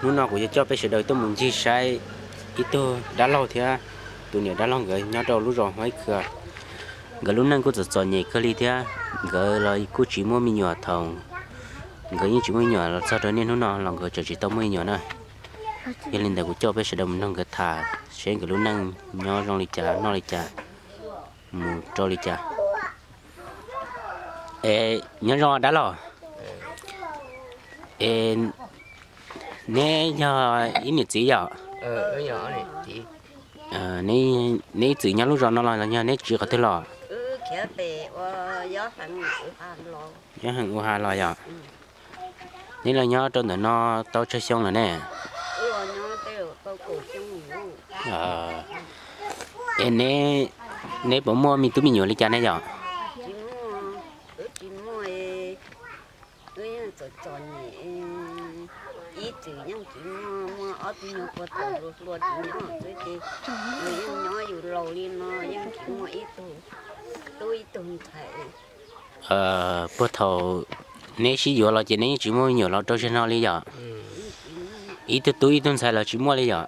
Hnub no kuv yuav coj peb sawv daws tuaj mus ncig saib ib tug dab laug thiab tus niam dab laug nkawd nyob rau lub zos Huab Ib Khw. Nkawd lub neej kuj txom txom nyem kawg li thiab, nkawd los kuj tsis muaj me nyuam. Thaum nkawd yeej tsis muaj me nyuam los txog rau niaj hnub no los nkawd tseem tsis tau muaj me nyuam na. Yog li ntawd kuv coj peb sawv daws mus nrog nkawd tham seb nkawd lub neej nyob zoo li cas, noj li cas, mus rau li cas. Es nyob zoo dab laug. Es neb yog ib niam txiv yom? Neb ib txwm nyob lub zos no los yog neb tsiv qhov twg los? Nyob heem ua ha los yom? Neb los nyob rau ntawm no tau tsawg xyoo lawm ne? Es neb puas muaj me tub me nyuam li cas ne yom? Puag thaum neb sib yuav los ces neb yeej tsis muaj me nyuam los rau zaum no li yom? Ib tug tub ib tug ntxhais los tsis muaj li yom?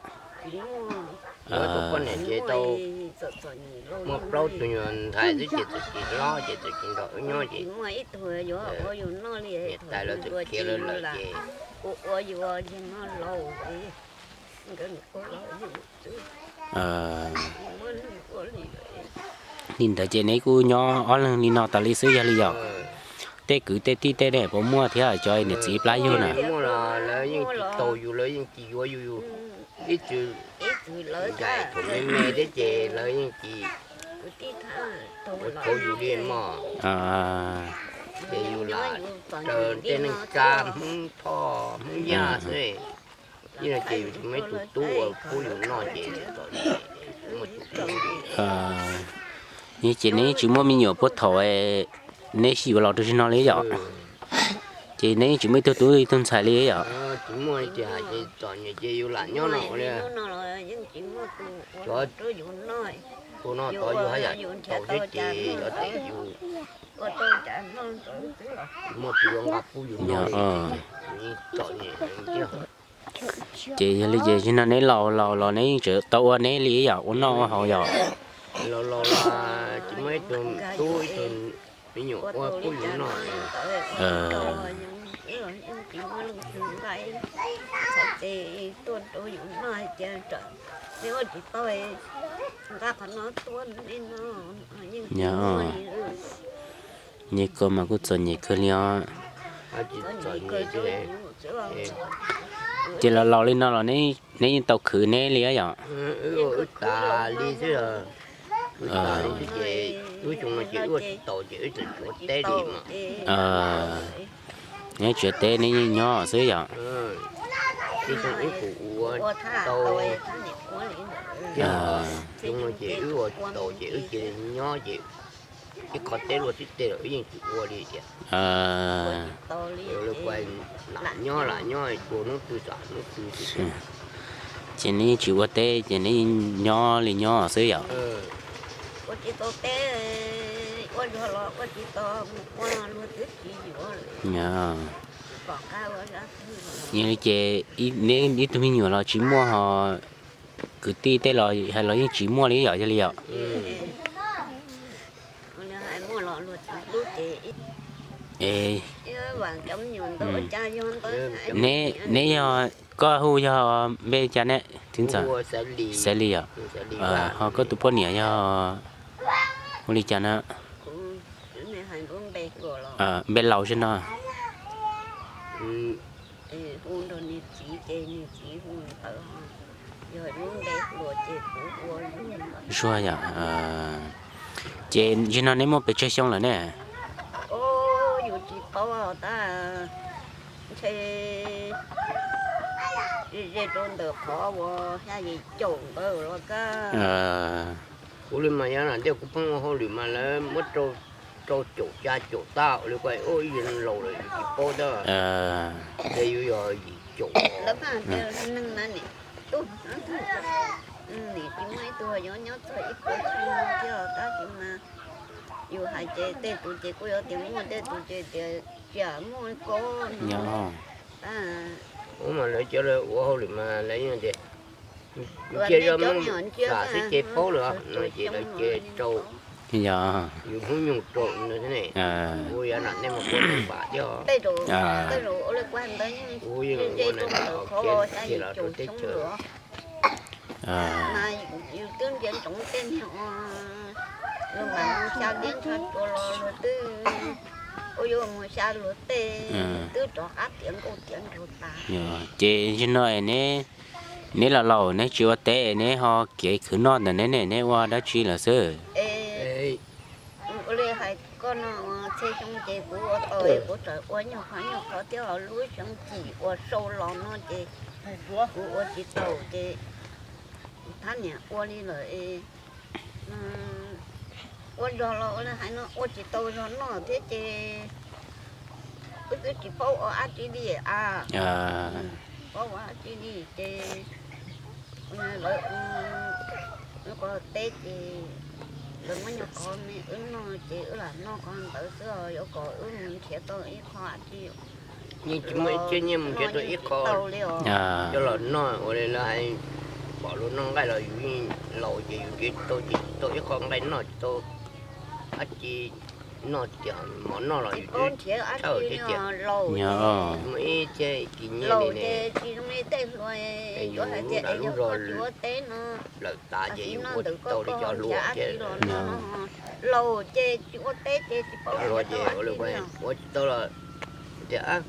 Muaj plaub tug nyuag ntxhais xwb ces txawm tsis hlob ces txawm tsis nrog wb nyob ces niam tais lawv txawm khiav lawm lawm ces li ntawd ces neb kuj nyob ob leeg li no tas li xwb yog li yom? Tej kwv tej tij tej ne puas muaj thiab cov niam txiv plab yug na? Muaj los lawv yeej tsis tau yus, lawv yeej tsis yuav yus, ib txwm ncaim thaum me me thiab ces lawv yeej tsis ua txhaum yus li mog. Ces yus lam raws tej neeg tsa Hmoob Thoj Hmoob Yaj xwb, ces yus tsis muaj ib tug tub ua pub yus noj ces txom nyem. Ces neb tsis muaj me nyuam puag thaum neb sib yuav los rau zaum no li yom? Ces neb tsis muaj ib tug tub ib tug ntxhais li yom? Tsis muaj li tiag ces txom nyem ces yus lam nyob no ua li. Cov tua noj tod yus haj yam tau thiab ces yog tias yus muaj tus ua nqa pub yus noj li ces yus yeej txom nyem tiag. Ces yog li ces zaum no neb laus laus los neb yeej tseem tau ua neb li yom, ua noj ua haus yom? Laus laus los tsis muaj ib tug tub ib tug me nyuam ua pub yus noj. Nyias ko mas kuj txom nyem kawg li os. Ces los laus li no los neb yeej tau khwv neb li yom? Wb ua wb tas li xwb, wb tas li xwb ces lub xyoo no ces wb ua tsis taus ces wb tseem tsis ua teb li mas. Neb tsis ua teb neb yeej nyob xwb yom? Ib xyoo wb kuj ua tau, xyoo no ces wb ua tsis taus ces wb cia li nyob ces ib qho teb luaj xib teg los wb yeej tsis ua li tias. Lam nyob lam nyob tua hnub twg xam hnub twg. Ces neb yeej tsis ua teb ces neb nyob li nyob xwb yom? Yog li ces neb ib tug me nyuam los tsis muaj ho kwv tij tej los hais los yeej tsis muaj li yom, yog li yom? Neb, neb yog, koj hu yog npe li cas ne? Xaiv Lis yom? Ho koj tus poj niam yog hu li cas na? Npe laus zog no. Zuag yom? Ces zaum no neb muaj pes tsawg xyoo lawm ne? Ua li mas yog lam tias kuv pheej ua hauj lwm mas lawv muab rau caum xya caum tag ua li ko, ib yam laus lawm yus tsis paub tab. Ces yus yog yim caum. Yus hais ces tej tus ces kuj yuav tias muaj, tej tus ces tias tsis muaj ko. Ub mas lawv cov lawv ua hauj lwm mas lawv yeej tias cia zoj Hmoob xam xwb ces paub lawm no ces lawv cia rau yus Hmoob nyuj rau no thiab ne. Kuv yav nram nej mas kuv neeg npam thiab os. Kuv yeej ua na, khiav los rau teb chaws. Yus twb ntsia ntsoov tej niag ua, luag mam mus xya liab ntsha rua los luag twb, ua yuav mus xya luag tej, twb rov qab tiav nkauj tiav nraug tas. Ces nim no neb los laus neb tsis ua teb neb ho kev khwv noj ntawm neb ne neb ua dab tsi lawm xwb? Ua li hais koj no, txhia xyoo ces kuv ua tau, kuv txawm ua nyuag qhov nyuag qhov thiab, lub xyoo cim uas sau los no ces kuv ua tsis tau ces thab niam ua li lawm. Ua zog los ua li hais no ua tsis tau zog noj thiab ces wb twb tsis paub ua dab tsi li a. Paub ua dab tsi li ces lawv ua qhov teb ces lawv muab nyuag qhov me wb noj ces wb lam noj qhov ntawd xwb os, yuav kom wb mus nrhiav tau ib qho dab tsi. Yeej tsis muaj ib txhiab nyiaj mus nrhiav tau ib qho coj los noj ua li lawv hais, pom luag noj nqaij los yus yeej laus ces yus nrhiav tau ces tsis tau ib qho nqaij noj tsis tau dab tsi noj tias mov noj los yus twb txhawj thiab tias muaj ib txhiab kis nyiaj li ne. Yus nram lub zog lawm tas ces yus ua tsis tau li cov hluas thiab. Laus ces tsis ua teb ces tsis paub hluas ces ua tsis tau los tias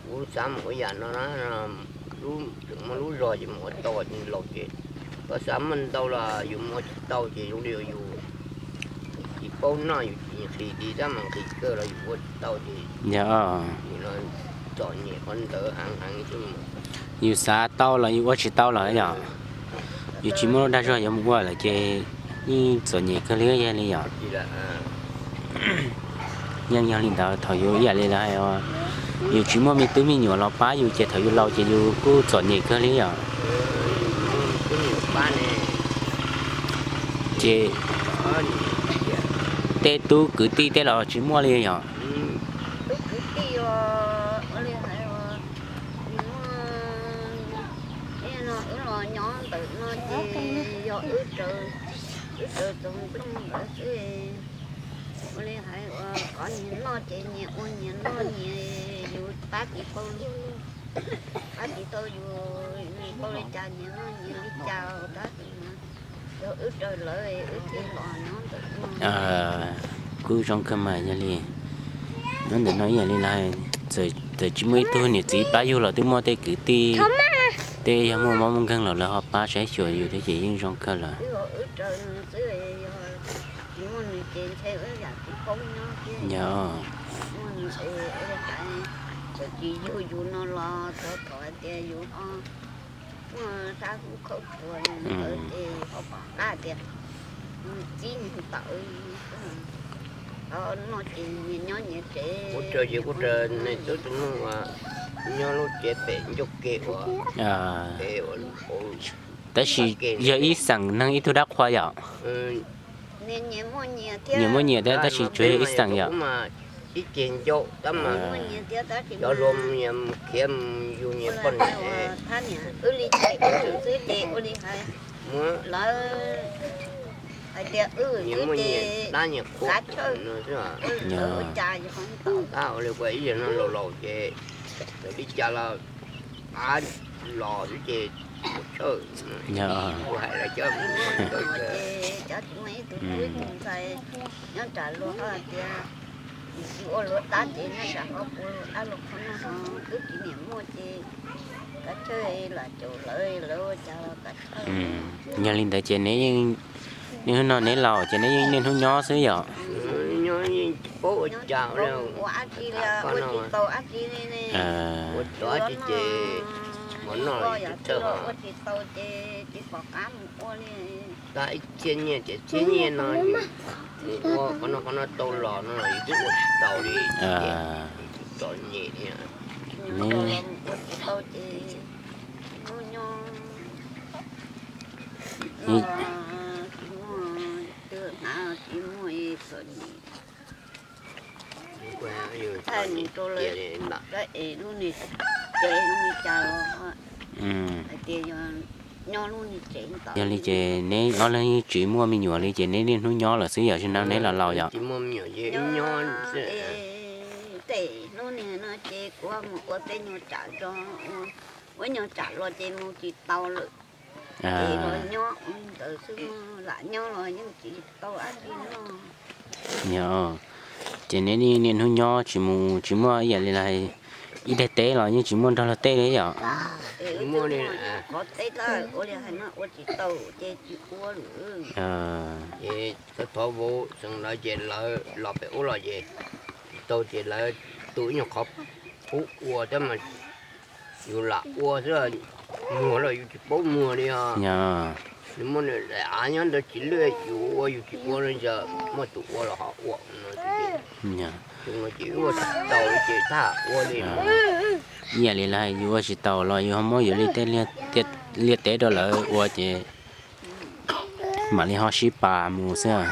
kuv xav mus ua yam no na, tseem muaj lub zog ces mus ua tau, laus ces koj xav muaj ntau los yus mus ua tsis tau ces zoo li yus tsis paub noj yus tsis nqhis li tab mas nqhis kawg los yus ua tsis tau ces yus los txom nyem qhov ntawd heev heev xwb. Yus xav tau los yus ua tsis tau lawm yom. Yus tsis muaj lub dag zog yuav mus ua lawm ces yeej txom nyem kawg li yog li yom. Yeej yog li ntawd thaum yus ib yam li lawv hais, yus tsis muaj me tub me nyuam los pab yus ces thaum yus laus ces yus kuj txom nyem kawg li yom. Ces tej tub kwv tij tej los tsis muaj li yom. Tub kwv tij os, ua li hais, wb los nyob ntawm no ces yog wb raws txog nplooj ntawd xwb. Ua li hais, qhov nyias noj ces nyias ua nyias noj nyias, yus pab tsis tau, pab tsis tau yus, nyias noj li cas nyias noj nyias li cas tab sis mas yog wb raws lawv wb thiaj los nyob ntawm no. Kuj zoo kawg mas yog li nyob ntawm no ib yam li lawv, txawm tsis muaj ib tug niam txiv pab yug los twb muaj tej kwv tij, tej yog muaj mob muaj nkeeg los lawv ho pab saib xyuas yus thiab ces yeej zoo kawg lawm. Yog. Txawm tsis yug yus no los txog thaum hais tias yus ho muaj sab hub khaub thuas ntawd ces ho pom qab tias txib nws tawm, ho noj ces nyias nyob nyias tsev. Kuv raws ces kuv raws nej tub tus muj uas nyob lub tsev pem ncauj ke uas, tab sis yog ib xeem neeg ib tug dab qhua yom. Nyias muaj nyias thiab tab sis tsuas yog ib xeem yom. Ib ceg ncauj tab mas cov hluas mus nyias khiav mus yug nyias poj niam. Wb li ces wb xwb ces ua li hais, lawv hais tias wb xwb ces kav chawj, ua cas yog tab ua li ua ib yam no laus laus ces txawm li cas los av los xwb ces ua tshawj. Kuv hais lawv cov, cov tsis muaj ib tug tub ib tug ntxhais nyob nram luag hais tias tsis ua luag dab ces nyob nram hauv kuv dab laug qhov no ho twb tsis niam muaj ces kav chawj lam caum lawv, lawv ua cas los kav chawj. Yog li ntawd ces neb yeej, niaj hnub no neb laus ces neb yeej niaj hnub nyob xwb yom. Nyob yeej tsis paub ua cas li, ua dab tsi li, ua tsis tau dab tsi li ne. Ua tau dab tsi ces mov noj los yus twb txawj, ua tsis tau ces tsis pom qab mus ua li. Tab ib txhiab nyiaj ces txhiab nyiaj no nws ua qhov no qhov no tau los no los yus twb ua tsis tau li, txom nyem li. Ua tsis tau ces hnub nyob tsis muaj, twb hnav tsis muaj, txom nyem. Thaij mus rau lawv, es lub niag Yog li ces neb ob leeg yeej tsis muaj me nyuam li ces neb niaj hnub nyob lawm xwb yom, tsis nrog neb los laus yom? Tej hnub niag no ces kuv mus ua tej nyuag tsam tso, ua nyuag tsam los ces mus tsis tau lawm. Ces los nyob ntawd xwb, lam nyob los yeej tsis tau dab tsi noj. Yog, ces neb niaj hnub nyob tsis mus tsis muaj ib yam li ib daim teb los yeej tsis muaj nrog luag tej li yom? Qhov teb ua li hais no ua tsis tau ces tsis ua lawm. Ces koj thov vauv xeem lawv ces lawv los pem ub los ces tsis tau ces lawv tu ib nyuag qhov pub ua thiab mas yus lam ua xwb, muag los yus tsis paub muag li os. Nws muaj nws daim av nyob ntawd tsis lwj yus ua yus tsis ua no, yog muaj tus ua los ho ua no. Ces ua tsis tau ces thaj ua li. Ib yam li lawv hais yus ua tsis tau los yus ho muab yus li tej liaj teb rau lawv ua ces mam li ho sib pas mus xwb.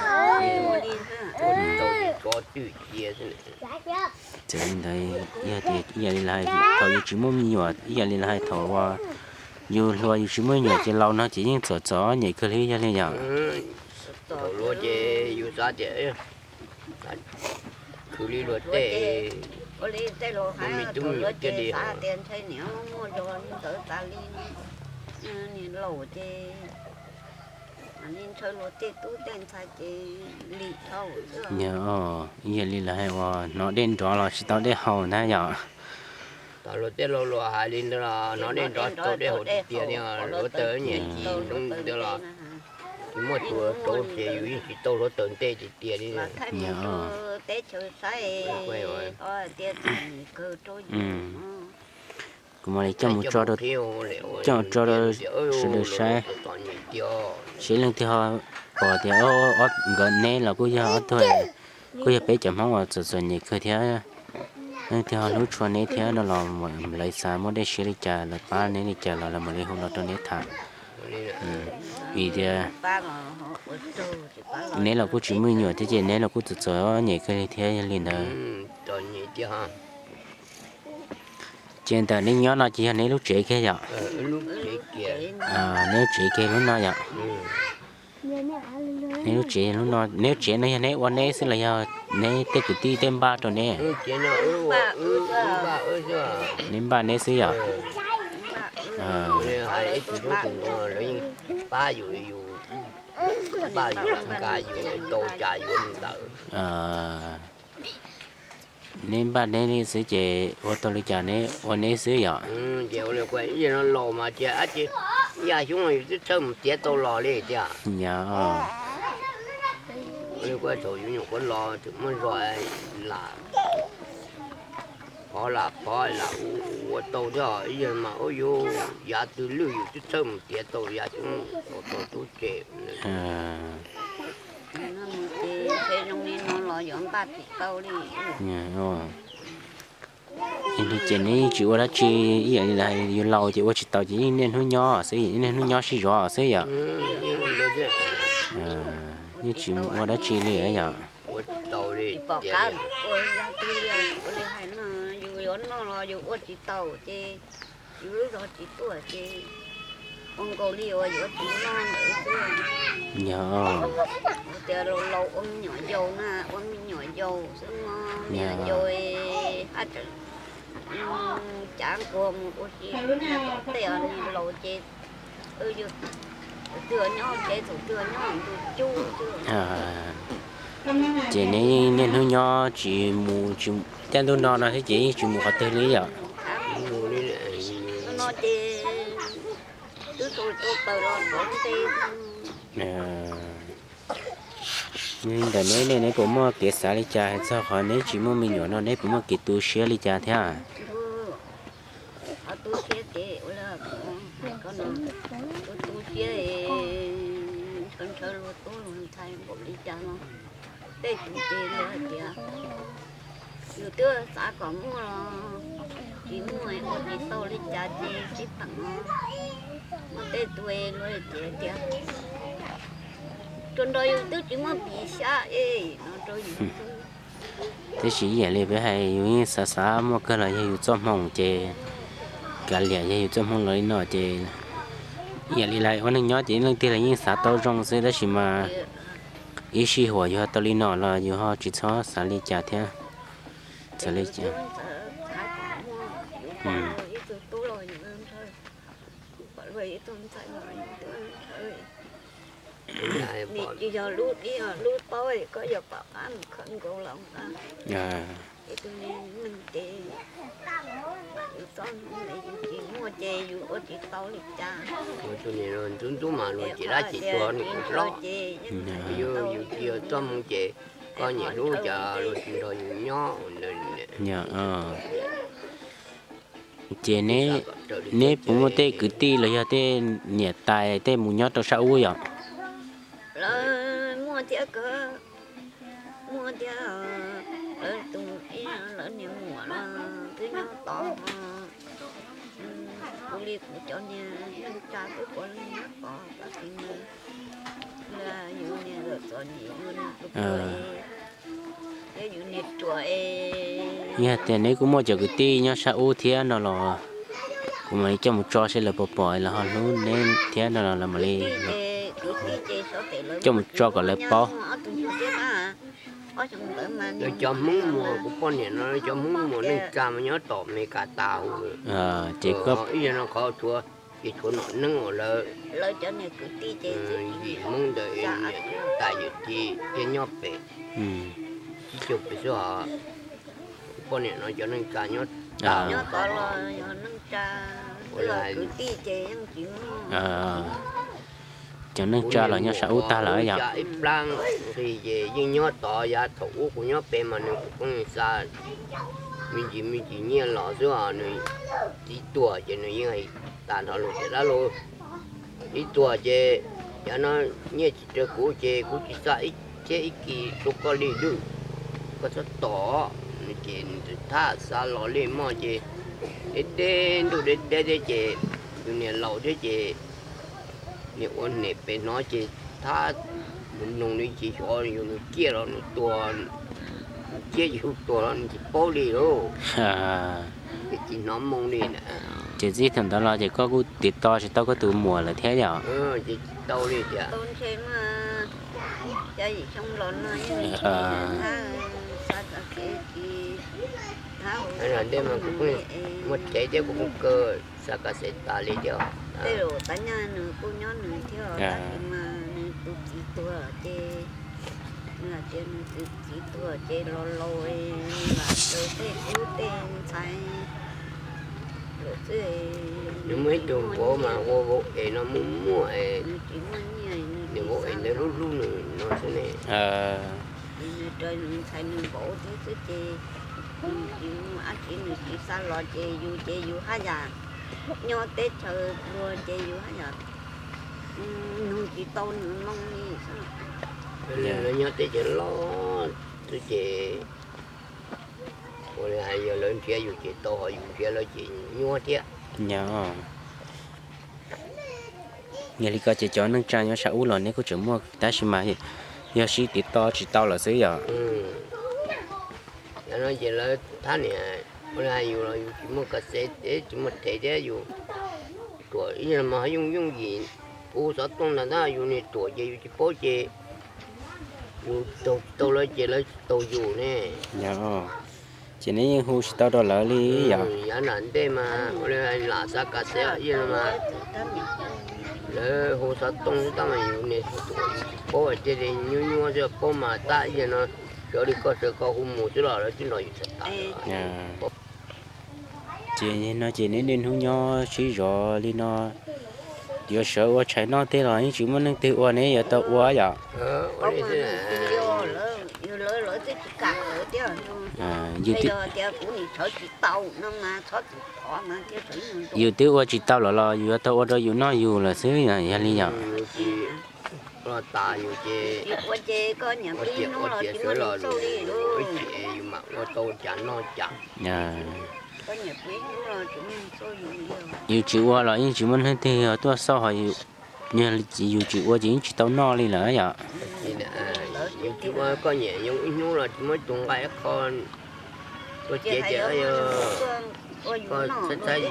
Txawm li ntawd, ib yam li lawv hais thaum yus tsis muaj me nyuam, ib yam li lawv hais thaum uas yus hluas yus tsis muaj me nyuam ces laus no ces yeej txom txom nyem kawg li, yog li yom? Thaum hluas ces yus xav tias khwv li luag tej, ua li tej laus hais, thaum hluas ces xav tias ntshe niam muaj zog li ntawd tas li, niam laus ces mam li ntshaw luag tej tub tej ntxhais ces lim dhau. Yog, ib yam li lawv hais uas hnov dej nrov los tsis tau dej haus ntag yom? Thaum luag tej laus luag hais li ntawd los hnov dej nrov tsis tau dej haus tiag tiag li, luag taws nyiam ci ntawd los tsis muaj tus rauv ces yus yeej tsis tau luag taws ntej tiag tiag li. Teb chaws saib tias kawg rau yus. Kuv mam li coj mus tso rau, coj mus tso rau sawv daws saib. Seb leej twg ho pom tias nkawd neb los kuj yog ob tug, kuj yog peb cov Hmoob uas txom txom nyem kawg thiab, leej twg ho hlub tshua neb thiab no los lawv xav muaj dej siab li cas, lawv pab neb li cas los lawv mam li hu los rau neb tham. Vim tias neb los kuj tsis muaj me nyuam thiab ces neb los kuj txom txom nyem kawg li thiab, yog li ntawd. Ces ntawm neb nyob no ces yog neb lub tsev kiag yom? Neb lub tsev kiag lub no yom? Neb lub tsev lub no, neb lub tsev no yog neb ua neb xwb los yog neb tej kwv tij tej npaj rau neb? Neb npaj neb xwb yom? Neb npaj neb li xwb ces ua tau li cas neb ua neb xwb yom? Ces ua li kuj ib yam no laus mas ces ab tsi ib yam xyoob yus twb txhawj mus tiav tau los li tiag. Yog, ua li kuj thaum yus nyuam qhuav los tseem muaj zog lam phov lam phov lam ua tau thiab, ib yam mas ua yus yav twg lwj yus twb txhawj mus tiav tau yav xyoob tau tub tsev. Ces neb tsis ua dab tsi, ib yam li yus laus ces ua tsis tau ces yeej niaj hnub nyob xwb, niaj hnub nyob sib zov xwb yom? Yeej tsis mus ua dab tsi li yom? Pom qab ua li hais no, yus yuav noj los yus ua tsis tau ces yus lub zog tsis tuaj ces ua nkaus li uas yuav tsis noj ntawd xwb. Yog, tias laus laus ua me nyuam yaus na, ua me nyuam yaus xwb no, me nyuam yaus haj tseem cav nquag mus ua si, tej niag laus ces thaum twg nyob tsev thaum twg nyob ntug cub xwb. Ces neb niaj hnub nyob tsis mus, caij ntuj no no thiab ces yeej tsis mus qhov twg li yom? No ces twb tau taws los rov nte. Ntawm neb ne, neb puas muaj kev xav li cas hais txog qhov neb tsis muaj me nyuam no, neb puas muaj kev tu siab li cas thiab? Qhov tu siab ces ua li kuv hais koj no, kuv tu siab ntshaw ntshaw luag tub luag ntxhais npaum li cas no, tej tus ces luag hais tias yus twb xav kom muaj los tsis muaj, ua tsis tau li cas ces sib pheem no. Muaj tej tus luag hais tias tsuas nrog yus twb tsis muaj pim xyab es no rau yus xwb. Tiam sis ib yam li peb hais yus yeej xav xav muaj kawg los yog yus txoj hmoo ces Kav liam, yog yus txoj hmoo los li no ces ib yam li lawv ua neej nyob ces leej twg los yeej xav tau zoo xwb, tab sis mas ib sij huam yus ho tau li no los yus ho tsis txhob xav li cas thiab. Txawm li cas nim tsis yog lub dib lub taub, koj yog pom qab mus khawb nkaus los nqa. Tus neeg ces yus txoj hmoo yus tsis muaj ces yus ua tsis tau li cas. Tus niam ntxub ntxub mas luag ces dab tsi tuag nws kuj hlob. Yus yus tsis yog txoj hmoo ces koj nyiam hlub cas luag tsis nrog yus nyob ua ntawd. Ces neb puas muaj tej kwv tij los yog tej niam tais tej mus nyob rau sab ub yom? Lawv muaj thiab kawg, muaj thiab. Lawv tus ib lawv niam muam los twb nyob tod, kuv li kuv cov niag neej tsa twb puav leej nyob tod tab sis mas yus niag txom nyem, yus niag tus puav, thiab yus niag ruam es. Yog tias neb kuj muaj cov kwv tij nyob sab ub thiab no los kuv mam li coj mus tso seb lawv puas pom los ho hlub neb thiab no los lawv mam li coj mus tso kom lawv paub. Lawv cov Hmoob muag, kuv poj niam no cov Hmoob muag neej tsa mas nyob tom Meskas tas huv. Ces ib yam no qhov tshuav, ces tshuav nom neeb uas lawv, lawv cov niag kwv tij ces yim Hmoob ntawd niam tais yawm txiv thiaj nyob pem, ib cag pem xwb os. Kuv poj niam no cov neej tsa nyob tod los yog neej tsa, ua kwv tij ces yeej tsis muaj. Cov neej tsa los nyob sab ub tag lawm yom. Ib plab nqis ces yeej nyob tod, yav thaum ub kuv nyob pem mas nws kuj pheej xa me ntsis me ntsis nyiaj los xwb os, nws txiv tuag ces nws yeej hais tag nrho lus tias dab laug, txiv tuag ces yav no nyiaj tsis raws kuv ces kuv tsis xa ib txhiab ib kis rau koj li lawm, koj txhob tos. Ces nws thab xa los li moj ces deb deb ntuj deb deb thiab ces yus niam laus thiab ces niam ua niam pem hnov ces thab mus mloog li ces xyov yus nws ciaj los nws tuag, nws ciaj yus tuag los nws tsis paub li lauj. Ces tsis hnov moo li na. Ces txij thaum ntawd los ces koj kuj tiv to tsis tau koj tus muam lawm thiab yom? Ces tsis tau li tias, tau ntshe mas xya yim xyoo los no yeej tsis thab, xa kas xev tsis thab. Ntej mas kuv kuj muaj tsev thiab kuv kuj kaw xa kas xev tas li thiab. Tej zaum tab nyaj nws kuj nyob nws thiab tab sis mas nws tus txiv tuag ces nws hais tias nws tus txiv tuag ces los laus lam raws tej tub tej ntxhais lawm xwb. Nws muaj ib tug vauv mas ua vauv es no muaj muaj es, nws tsis muaj nyiaj, nws vauv es ntawd hlub hlub nws no xwb ne. Ces nws raws nws ntxhais nws vauv thiab xwb ces nws tsis muaj dab tsi, nws tsis xa los ces yus ces yus haj yam nyob teb chaws luag ces yus haj yam nug tsis tau nws moo li xwb. Lawv nyob teb chaws loj xwb ces ua li hais yog lawv nrhiav yus ces tau, ho yus nrhiav lawv ces nyuaj thiab. Yog li ko ces cov neej tsa nyob sab ub los neb kuj tseem muaj tab sis mas yog sib tiv to tsis tau lawm xwb yom. Yog no ces lawv thab niam ua li hais yus los yus tsis muaj kas xev, tsis muaj thev thiab yus ruam ib yam mas ho yooj yooj yim. Kuv xov tooj ntag tab yus niag ruam ces yus tsis paub ces yus taug tsis tau lawv ces lawv tsis taug yus ne. Ces neb yeej hu tsis tau rau lawv li yom? Yav nram ntej mas ua li lam xa kas xev ib yam no mas lawv hu xov tooj xwb tab mas yus niag ruam yus tsis paub thiaj li nyuaj nyuaj xwb, paub mas tab ib yam no, xyov li koj sawv koj hu mus xwb los lawv twb nrog yus txhais tas. Ces no ces neb niaj hnub nyob sib zov li no, yuav sawv ua tshais noj tej los yeej tsis muaj neeg twg ua, neb yuav tau ua yom? Yus twb ua tsis tau lawm los yus yuav tau ua rau yus noj yus lawm xwb yog li yom? Los tas yus ces ua ces koj nyiam pib hnub los tsis muaj neeg txhawj li lauj. Yus mam ua tau cas noj cas. Koj nyiam pib hnub los tsis muaj neeg txhawj yus li. Yus tsis ua los yeej tsis muaj neeg twg tuaj xauj ho yus, yus tsis ua ces yeej tsis tau noj li lawm yom. Yus tsis ua koj nyiam yoo ib hnub los tsis muaj ib tug nqa ib qho tuaj ces tias yog Koj txhais txhais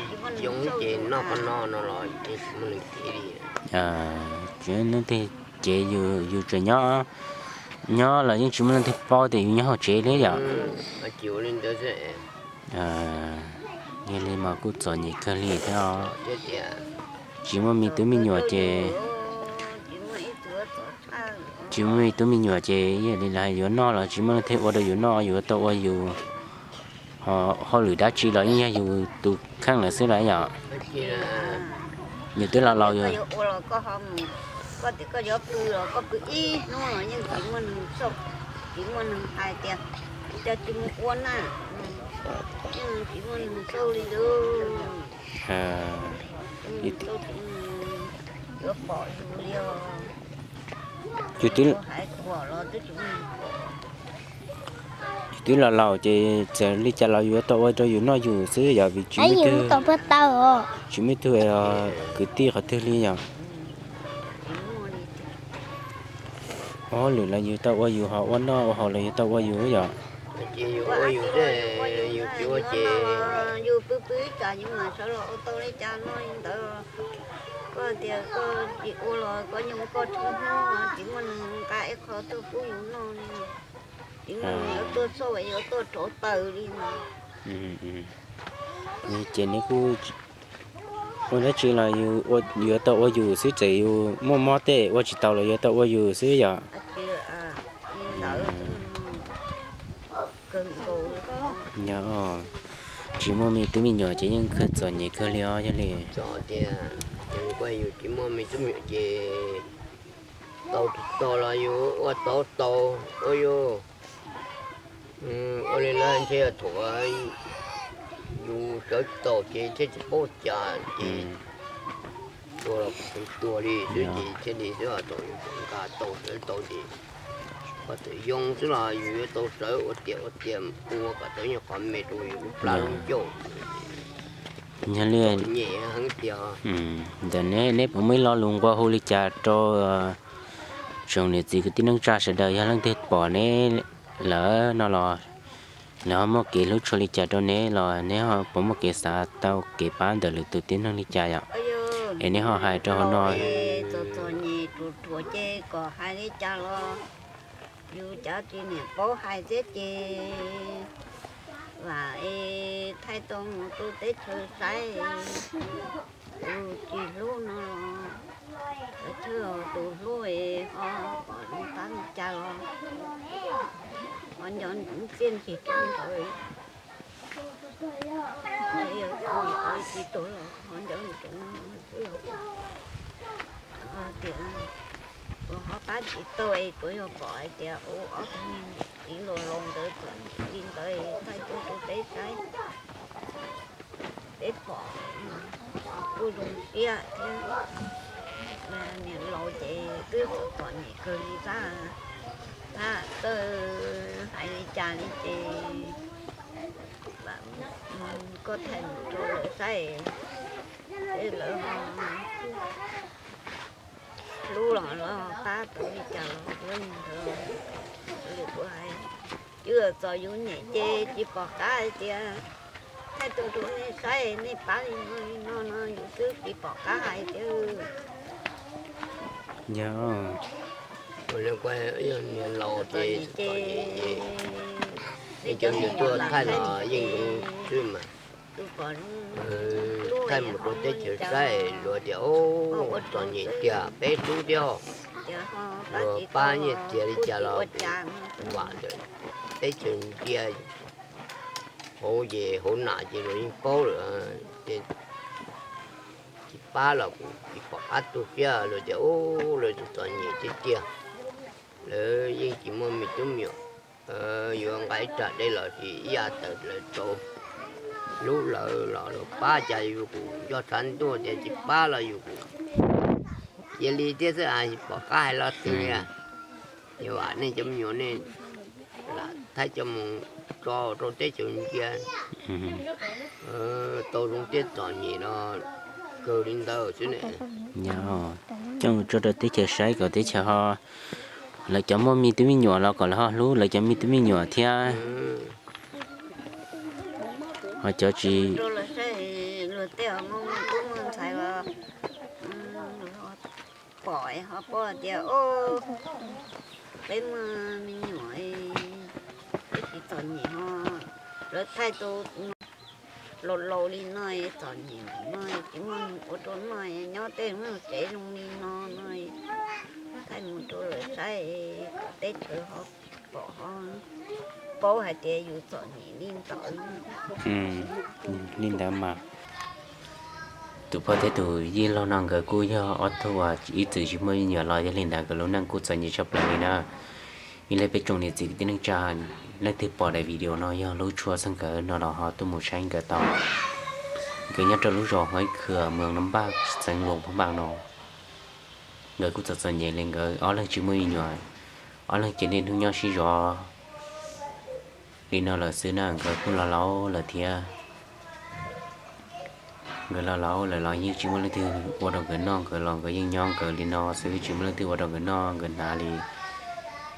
yoov ces noj qhov no no los yeej tsis muaj leej twg li. Tsis muaj leej twg ces yus tseem nyob, nyob los yeej tsis muaj leej twg paub tias yus nyob hauv tsev li yom. Yog li mas kuj txom nyem kawg li thiab os. Tsis muaj me tub me nyuam ces, tsis muaj me tub me nyuam ces yog li lawv hais yuav noj los tsis muaj leej twg ua rau yus noj, yuav tau ua yus, ho hauj lwm dab tsi los yeej yog yus tus kheej lawm xwb lawm yom. Yus twb laus laus yus, koj tias koj yuav pw los koj pw ib hnub los yeej tsis muaj neeg, tsis muaj neeg hais tias coj tsis mus ua na, yeej tsis muaj neeg xauj li os. Yuav pom yus li os. Yus twb, yus twb laus laus ces txawm li cas los yuav tau ua rau yus noj yus xwb yom, vim tsis muaj ib tug, tsis muaj ib tug kwv tij qhov twg li yom. Ua hauj lwm los yus tau ua yus, ho ua noj ua haus los yus tau ua yus yom. Ces yus ua yus xwb, yus tsis ua ces yus pw pw ib tsam yus mam sawv los ua tau li cas noj li ntawd. Koj tias koj tsis ua los koj nyob koj tib hnub, tsis muaj neeg nqa ib qho tuaj pub yus noj li, tsis muaj neeg yuav tuaj xauj yuav tuaj rauv taws li no. Ces neb kuj ua dab tsi los yus yuav tau ua yus xwb, txawm yus muaj mob tej ua tsis tau los yuav tau ua yus xwb yom. Yog tsis muaj me tub me nyuam ces yeej kawg txom nyem kawg li os yog li. Txog tias yus tsis muaj me tub me nyuam ces tau tsis tau los yus ua tau tau, ua yus ua li lawv ntshe yog thaum yus sawv tsis tau ces thiaj tsis paub cas ces tuag los kuj tuag li xwb ces thiaj li xwb, thaum yus nqa tau sawv tau ces pov txwm yoo xwb los yus yuav tau sawv ua tiam ua tiam ua kom tau ib qho me rau yus lub plab lub ncauj. Yog li, ntawm neb, neb puas muaj ib lo lus nqua hu li cas rau tsoom niam txiv kwv tij neej tsa sawv daws, yog leej twg pom neb lawm no los lawv ho muaj kev hlub tshua li cas rau neb los neb ho puas muaj kev xav tau kev pab ntawm lwm tus tib neeg li cas yom? Es neb ho hais rau hauv no. Txom txom nyem ruam ruam ces kom hais li cas los yus cov tsis niam paub hais thiab ces vam es thaij tau mus rau teb chaws saib. Tus tsis hlub no, tus hlub es ho pom zoo qab li cas los ho nco ntsoov txiaj ntsig rau ntawd. Tsis tau los ho nco ntsoov xwb. Tias kuv ho pab tsis tau es kuv yog pom hais tias ua ob tug niam txiv laus laus ntawd txom nyem li ntawd thaij tuaj rau peb saib, peb pom kuj zoo siab thiab. Niam laus ces twb txom txom nyem kawg li, tab tab txawj hais li cas li ces koj thaij mus rau lawv saib, es lawv ho hlub los lawv ho pab tau li cas los ua li ntawd. Kuv hais, twb txom yus nyem ces tsis pom qab hais tias thaij tuaj rau nej saib nej pab li no li no no yus twb tsis pom qab hais tias. Yog, yog niam laus ces txom nyem ces nej cov niam tuaj thaij los yeej zoo xwb mas. Thaij mus rau teb chaws saib luag tias ua txom nyem tiag peb hlub thiab, luag pab nyiaj txiag li cas los vam ntawm teb chaws ntsia hauv ces hauv nam ces luag yeej paub lawm. Ces tsis pab los kuv tsis pom qab tu siab, luag tias ua lawv txom nyem tiag tiag, lawv yeej tsis muaj me tub me nyuam, yuav nqa ib rag dej los sis ib yav tawm lawv rau, hlub lawv los luag pab cas yus kuj nco tshav ntuj tias tsis pab los yus kuj cia li thiab xwb, tsis pom qab hais lo twg li. Ces vam nej cov me nyuam nej lam thaij coj mus tso rau teb chaws ntsia tau zoo thiab txom nyem no kawg li ntawd xwb ne. Coj mus tso rau teb chaws saib kom teb chaws ho, lawv cov muaj me tub me nyuam los kom lawv ho hlub lawv cov me tub me nyuam thiab. Ho cov tsis, luag tej ho muaj tub muaj ntxhais los pom ho paub tias, o, peb muaj me nyuam, peb tsis txom nyem ho lawv thaij tau laus laus li no, txom nyem no, tsis muaj neeg ua rau noj, nyob tej tsev zoo li no no, thaij mus rau lawv saib, kom teb chaws ho pom ho paub hais tias yus txom nyem li ntawd. Li ntawd mas tus pog thiab tus yij laug no nkawd kuj yog ob tug uas ib txwm tsis muaj me nyuam los yog li ntawd nkawd lub neej kuj txom nyem tshaj plaws li na. Ib leeg peb tsoom niam txiv kwv tij neej tsa, leej twg pom daim video no yog hlub tshua txog nkawd no los ho tuaj mus saib nkawd tau. Nkawd nyob rau lub zos Huaib Khwm, moos Nam Npaj, xeev Luas Phab Npas no. Nkawd kuj txom txom nyem li, nkawd ob leeg tsis muaj me nyuam, ob leeg ces niaj hnub nyob sib zov li no lawm xwb na. Nkawd kuj los laus lawm thiab. Nkawd los laus lawm los yeej tsis muaj leej twg ua rau nkawd noj, nkawd los nkawd yeej nyob nkawd li no xwb, tsis muaj leej twg ua rau nkawd noj nkawd hnav li.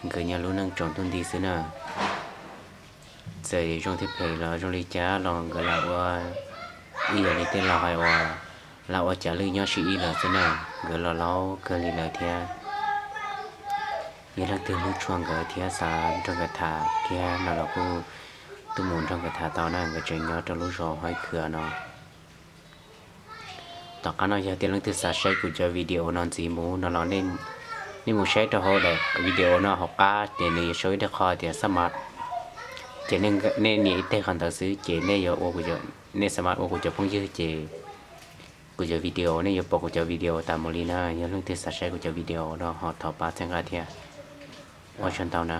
Nkawd nyob lub neej tsaus ntuj nti xwb na. Txawm zoo thiab phem los zoo li cas los nkawd lam ua ib yam li tej laus hais uas lam ua cas lwj nyob sib ib lawm xwb na. Nkawd los laus kawg li lawm thiab. Yog leej twg hlub tshua nkawd thiab xav nrog nkawd tham thiab no los kuj tuaj mus nrog nkawd tham tau na, nkawd tseem nyob rau lub zos Huaib Khwm no. Tom qab no yog tias leej twg xav saib kuv cov video no ntxiv mus no los nej mus saib rau hauv daim video no hauv qab ces nws yuav sau ib daim qho tias xab mas, ces nej nias ib teg qhov ntawd xwb ces nej yuav ua, nej xab mas ua kuv cov phooj ywg ces kuv cov video, nej yuav pom kuv cov video tas mus li na. Yog leej twg xav saib kuv cov video no ho thov pab txhawb nqa thiab. Ua tsaug ntau na.